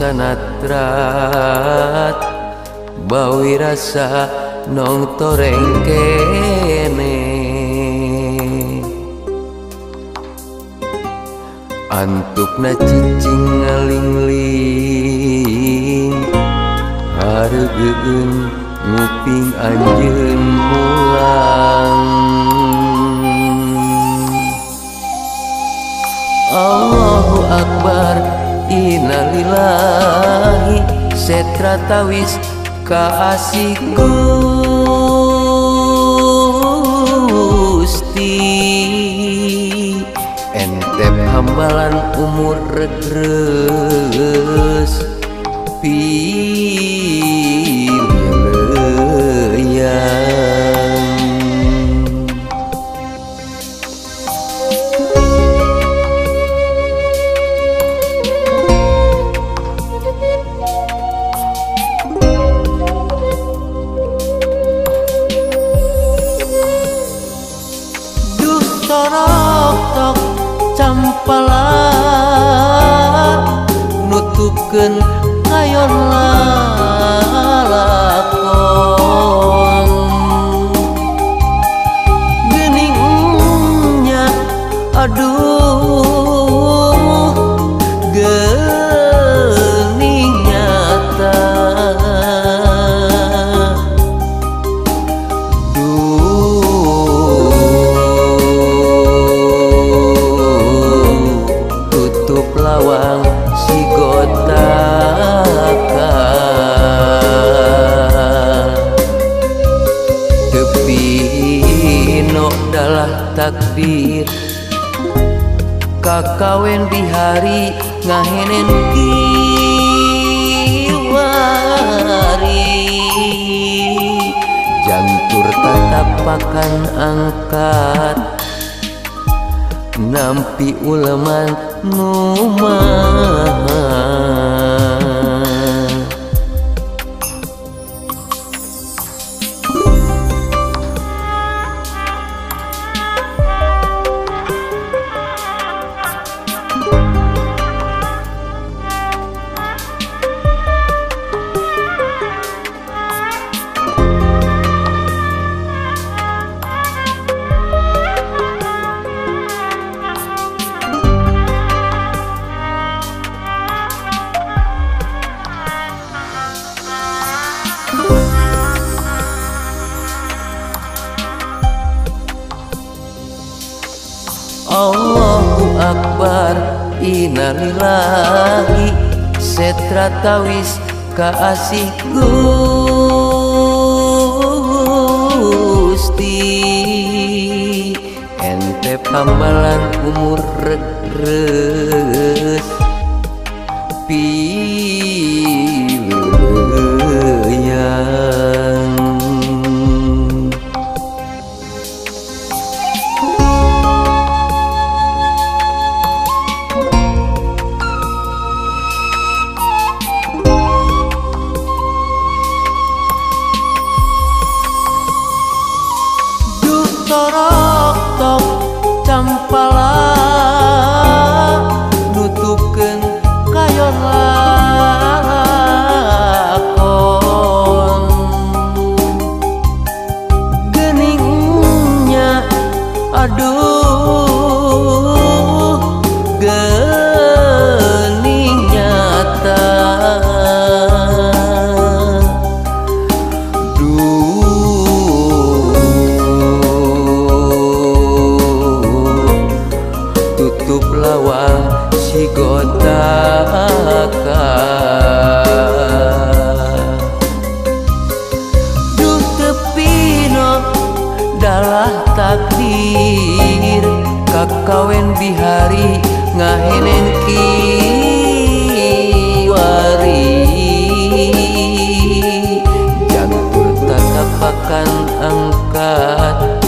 Sanatrat bawi rasa nong toreng kene antukna cicing ngalingling hareugeun nguping anjeun mulang. Allahu Akbar, innalillahi, setra tawis kaasih Gusti. Entep hambalan umur regreus pileuyan. Torok campala nutupkeun kayon lalakon geuningnya, aduh geuning nyata. Lawang si gotaka tepi no dalah takdir kakawen di hari ngahenen kiwari jantur tatapakan angkat nampi uleman nu maha. Allahu Akbar, innalillahi, setra tawis kaasih Gusti. Ente pambalan umur regreus pileuyan. Torok tok campala nutupkeun kayon lalakon geuningnya, aduh geuning nyata. Tutup lawang si gotaka. Salah takdir kakawen bihari ngahenen kiwari. Jantur tatapakan angkat.